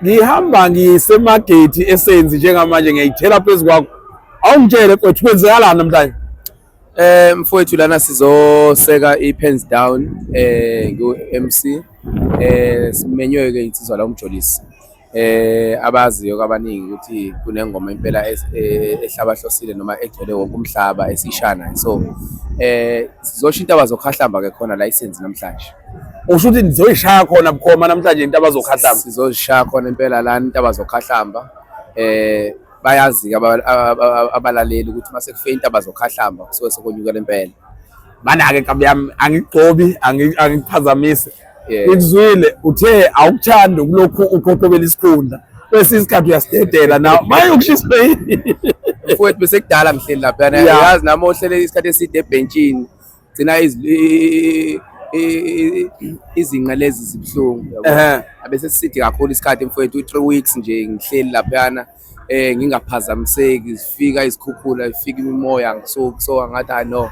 Ngihamba ngisemagethi esenzi njengamanje, ngiyayithela phezu kwakho. Awungitshele mfowethu, kwenzekalani namhlanje? Mfowethu, lana sizoseka i-Pens Down, ngu-MC. Simenywe ke insizwa la, uMjolisi. Abaziyo kwabaningi ukuthi kunengoma impela ehlabahlosile noma egcwele wonke umhlaba esishana. So sizosho intaba zokhahlamba ke khona la isenzi namhlanje. Usho ukuthi nizoyishaya khona bukhoma namhlanje intaba zokhahlamba? Sizozishaya khona impela lana intaba zokhahlamba. Bayazi-ke abalaleli ukuthi mase kufike intaba zokhahlamba kusuke sekonyukela impela. Mana-ke nkabi yami, angigcobi, angikuphazamisi. Ngikuzwile uthe awukuthandi ukulokhu uqhoqhobela isikhundla, kwesinye isikhathi uyasidedela nawe maye ukushiswe yini? Mfowethu, bese kudala ngihleli laphayana. Yazi nami ohlele isikhathi eside ebhentshini, gcina izinqa lezi zibuhlungu, yabo. Abese siside kakhulu isikhathi, mfowethu, u-3 weeks nje ngihleli laphayana, ngingaphazamiseki, zifika izikhukhula, ifika imimoya, ngisuki. So angathi hayi no,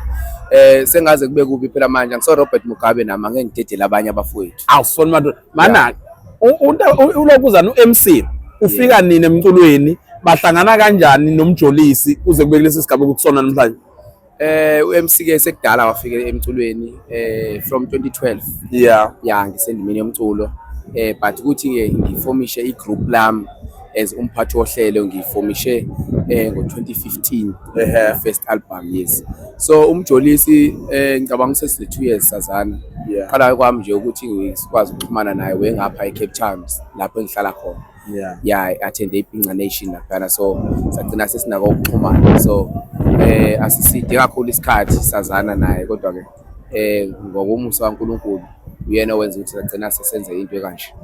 sengaze kube kubi phela manje, angiso Robert Mugabe nami, angeke ngidedele abanye abafowethu. Awusona madoda mana. Ulokuzana u-MC ufika nini emculweni? Bahlangana kanjani noMjolisi kuze kube kulesi sigaba kusona namhlanje? U-MC ke sekudala wafika emculweni, from 2012. Ya, ngisendimeni yomculo, but ukuthi ke ngifomishe i-group lami as umphathi wohlelo, ngifomishe ngo-2015. First album, yes. So uMjolisi, ngicabanga sesine 2 years sazana. Qala kwami nje ukuthi sikwazi ukuxhumana naye, wengapha eCape Town lapho engihlala khona. Ya, attend iBhinca Nation laphana, so sagcina sesinako ukuxhumana. So asiside kakhulu isikhathi sazana naye, kodwa ke ngokomusa kaNkulunkulu uyena owenza ukuthi sagcina sesenze into ekanje.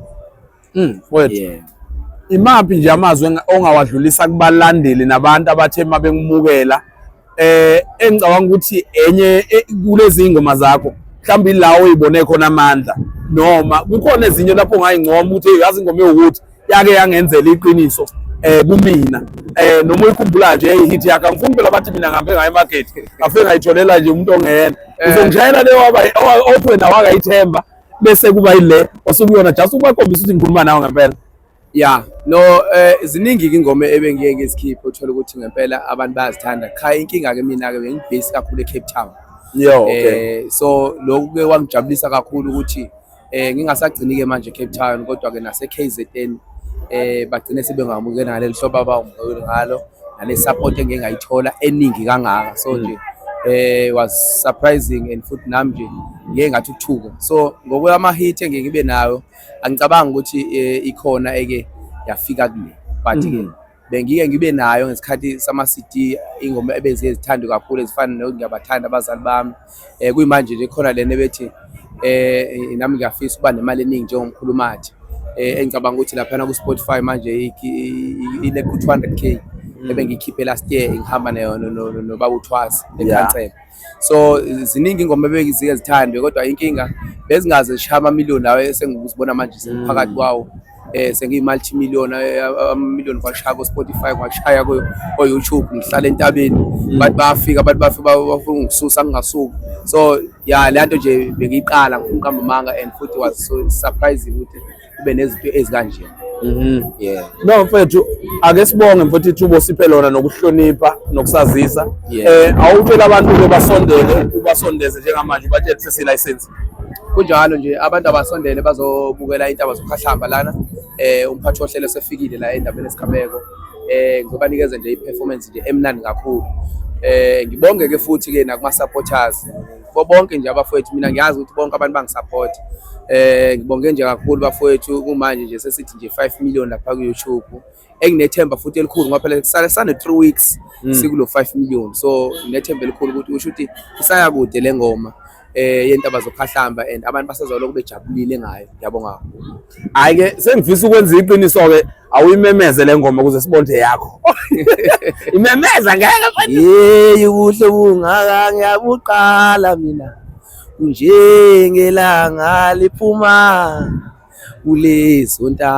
Mfowethu. Imaphi nje amazwi ongawadlulisa kubalandeli nabantu abathe uma bekumukela, engicabanga ukuthi enye kulezi ingoma zakho mhlawumbe ila oyibone khona amandla, noma kukhona ezinye lapho ungayincoma ukuthi, "Hey, yazi ingoma ewukuthi yake yangenzela iqiniso kumina," noma uyikhumbula nje i-hit yakho? Angifuni phela bathi mina ngihambe ngayo emarket, ngafike ngayitholela nje umuntu ongena. Uzongishayela le waba othi wena wakayithemba, bese kuba yile osukuyona, just ukubakhombisa ukuthi ngikhuluma nawe ngempela. Ya, no, ziningi ke ingoma ebengiye ngizikhiphe, uthola ukuthi ngempela abantu bayazithanda. Cha, inkinga ke mina ke bengibase kakhulu eCape Town. Yo, okay. So lokhu ke kwangijabulisa kakhulu ukuthi ngingasagcini ke manje eCape Town, kodwa ke nase KZN bagcine sebengamukela ngaleli hlobo abamukela ngalo, nale support engike ngayithola eningi kangaka. So nje was surprising and futhi nami nje ngike ngathi ukuthuka. So ngokwama hit engike ngibe nayo, angicabangi ukuthi ikhona eke yafika kule, but ke bengike ngibe nayo ngesikhathi sama CD, ingoma ebeziye zithandwe kakhulu ezifana no "Ngiyabathanda Abazali Bami". Kuyimanje nje khona lena ebethi "Nami ngiyafisa ukuba nemali eningi njengomkhulumathi", engicabanga ukuthi laphana ku Spotify manje ile ku 200K ebengiyikhiphe last year, ngihamba nobaba uThwasa ekhansela. So ziningi ingoma ebezike zithandwe, kodwa inkinga bezingaze zishaya amamiliyoni lawo esengikuzibona manje sengiphakathi kwawo, sengiyi-multi million, amamiliyoni kwashaya ku-Spotify, kwashaya ko-YouTube, ngihlala entabeni, bathi bayafika abantu, bafika bafuna ungisusa, ngingasuki. So ya, le nto nje bengiyiqala, ngifuna uqamba amanga, and futhi was so surprising ukuthi kube nezinto ezikanje. Yeah. No mfethu, ake sibonge mfethu ithuba osiphe lona nokuhlonipha nokusazisa. Awutshela abantu ke basondele, ubasondeze njengamanje, ubatshele sesi-license. Kunjalo nje, abantu abasondele bazobukela intaba zokhahlamba lana. Umphathi wohlelo sefikile la endaweni esigameko. Ngizobanikeza nje i-performance nje emnandi kakhulu. Ngibonge ke futhi ke nakuma supporters bo bonke nje abafowethu. Mina ngiyazi ukuthi bonke abantu bangisupport. Ngibonge nje kakhulu bafowethu. Kumanje nje sesithi nje 5 million lapha ku YouTube, enginethemba futhi elikhulu ngoba phela kusale sane 3 weeks sikulo 5 million. So nginethemba elikhulu ukuthi usho ukuthi isaya kude le ngoma yentaba zokhahlamba and abantu basazolokhu bejabulile ngayo. Ngiyabonga kakhulu. Hayi ke, sengifisa ukwenza iqiniso ke, awuyimemeze le ngoma ukuze sibone yakho. Imemeza ngeke, mfethu. Yeyi, ubuhle bungaka ngiyabuqala mina, kunjengelanga liphuma kulezo ntaba.